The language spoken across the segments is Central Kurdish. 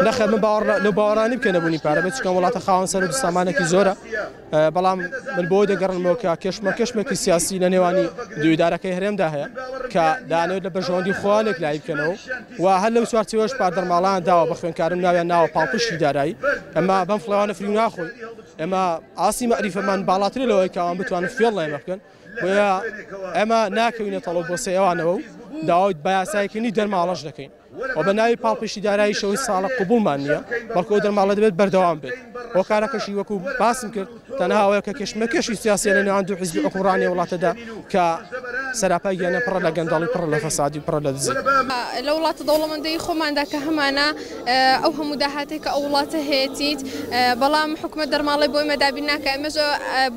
نەخێر من باوەڕ لەو باوەڕا نیم کە نەبوونی پارە بێت، چونکە ئەم وڵاتە خاوەن سەرەت و سامانێکی زۆرە، بەڵام من بۆ دەگەڕنمەوە کە کێشمەکێشمێکی سیاسی لە نێوانی دوو ئیدارەکەی هەرێمدا هەیە کە دەیانەوێت لە بەرژەوەندی خۆیان یەکلایی بکەنەوە و هەر لەو چوارچێوەش پار دەرماڵەیان داوە بە خوێندکارن ناویان ناوە پاڵپشتی دارایی. ئێمە بەم فڵێوانە فریو ناخۆین، ئێمە ئاستی مەعریفەمان باڵاترە لەوەی کە ئەوان بتوانن فێڵ لە ئێمە بکەن، بۆیە ئێمە ناکەوینە تەڵە و بۆسەی ئەوانەوە و داوای بەیاساییکردنی دەرماڵەش دەکەین. و بە ناوی پاڵپشتی داراییشەوە هیچ ساڵە قبوڵمان نییە، بەڵکو ئەو دەرماڵە دەبێت بەردەوام بێت. هۆکارەکەشی وەکو باسم کرد تەنها ئەوەیە کە کێشمەکێشی سیاسییە لە نێوان دوو حیزبی حوکمڕانی ئەو وڵاتەدا کە سەراپای گیانیان پڕە لە گەندەڵی، پڕە لە فەسادی و پڕە لە دزی. لە وڵاتە دەوڵەمەندەی خۆماندا کە هەمانە ئەو هەموو داهاتەی کە ئەو وڵاتە هەیەتیت، بەڵام حکومەت دەرماڵەی بۆ ئێمە دابین ناکات. ئێمەش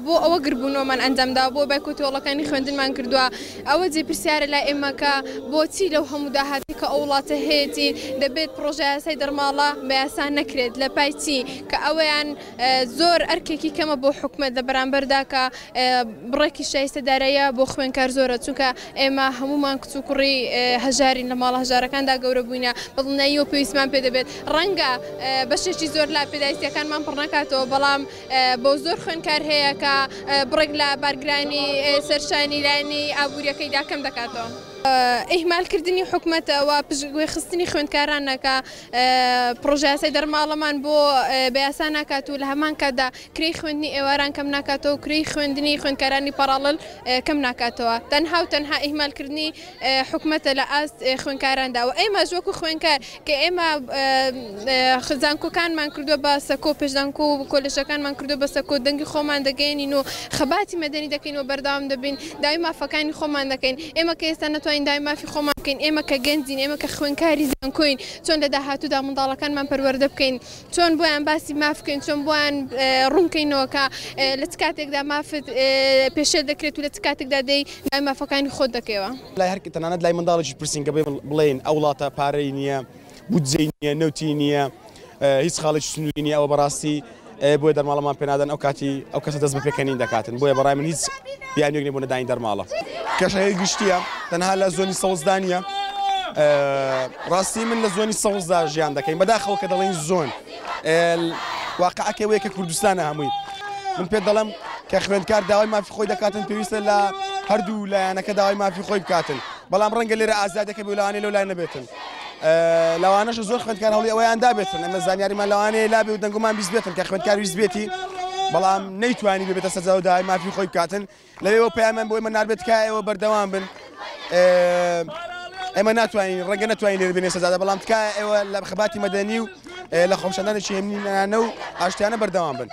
بۆ ئەوە گربوونەوەمان ئەنجامداوە، بۆ بایکۆتی هۆڵەکانی خوێندنمان کردووە. ئەوە جێی پرسیارە لای ئێمە کە بۆچی لەو هەموو داهاتەی کە ئەو وڵاتە هەیەتی دەبێت پڕۆژەیاسای دەرماڵە بە یاسا نەکرێت لە پای چی کە ئەوەیان زۆر ئەرکێکی کەمە بۆ حکومەت لە بەرامبەردا کە بڕێکی شایستە داراییە بۆ خوێنکار زۆرە چونکە ئێمە هەموومان کچ و کوڕی هەژارین لە ماڵە هەژارەکاندا گەورە بووینە بەدڵنیاییەوە پێویستمان پێ دەبێت ڕەنگە بەشێکی زۆر لە پێداویستیەکانمان پڕ نەکاتەوە بەڵام بۆ زۆر خوێندکار هەیە کە بڕێک لە بارگرانی سەرشانی لایەنی ئابووریەکەیدا کەم دەکاتەوە. ئیهمالکردنی حکومەتە و پشتگوێخستنی خوێندکارانە کە پڕۆژەیاسای دەرماڵەمان بۆ بە یاسا ناکات و لە هەمان کاتدا کرێی خوێندنی ئێواران کەم ناکاتەوە و کرێی خوێندنی خوێندکارانی پەڕاڵل کەم ناکاتەوە. تەنها و تەنها ئیهمالکردنی حکومەتە لە ئاست خوێندکاراندا و ئێمەش وەکو خوێندکار کە ئێمە زانکۆکانمان کردووە بە سەکۆ، پێش زانکۆ و کۆلێژەکانمان کردووە بە سەکۆ، دەنگی خۆمان دەگەیەنین و خەباتی مەدەنی دەکەین و بەردەوام دەبین، داوای مافەکانی خۆمان دەکەین. ئێمە کە ئێستا نەتوانین داوای مافی خۆمان بکەین، ئێمە کە گەنجین، ئێمە کە خوێندکاری زانکۆین، چۆن لە داهاتوودا منداڵەکانمان پەروەردە بکەین؟ چۆن بۆیان باسی ماف بکەین، چۆن بۆیان ڕوون بکەینەوە کە لە چ کاتێکدا مافت پێشێل دەکرێت و لە چ کاتێکدا دێی داوای مافەکانی خۆت دەکەیەوە. لای هەر تەنانەت لای منداڵێکیش پرسین کە بڵێین ئەو وڵاتە پارەی نییە، بودجەی نییە، نەوتی نییە، هیچ خاڵێکی سنووری نییە، ئەوە بەڕاستی بۆیە دەرماڵەمان پێنادەن ئەو کاتی ئەو کەسە دەست بە پێکەنین دەکاتن، بۆیە بەڕای من هیچ بیانوویەک نییە بۆ نەدانی دەرماڵە. کێشەکەی گشتییە تەنها لە زۆنی سەوزدا نییە، ڕاستی من لە زۆنی سەوزدا ژیان دەکەین، بەداخەوە کە دەڵێین زۆن واقعەکە ئەوەیە کە کوردستانە هەمووی. من پێت دەڵێم کە خوێندکار داوای مافی خۆی دەکاتن پێویستە لە هەردوو لایەنەکە داوای مافی خۆی بکاتن، بەڵام ڕەنگە لێرە ئازادەکە بێ و لەوانەیە لەو لای نەبێتن. لەوانەشە زۆر خوێندکار هەوڵی ئەوەیان دابێتن، ئێمە زانیاریمان لەوانەیە لابێ و دەنگۆمان بیستبێتن کە خوێندکار ویستبێتی بەڵام نەیتوانی ببێتە سەرجا و داوای مافی خۆی بکاتن. لەوێوە پەیامیان بۆ ئێمە ناربێت تکایە ئێوە بەردەوام بن، ئێمە ناتوانین ڕەنگە نەتوانین لێرە بێنە سەرجادە، بەڵام تکایە ئێوە لە خەباتی مەدەنی و لە خۆپیشاندانێکی هێمنانە و ئاشتیانە بەردەوام بن.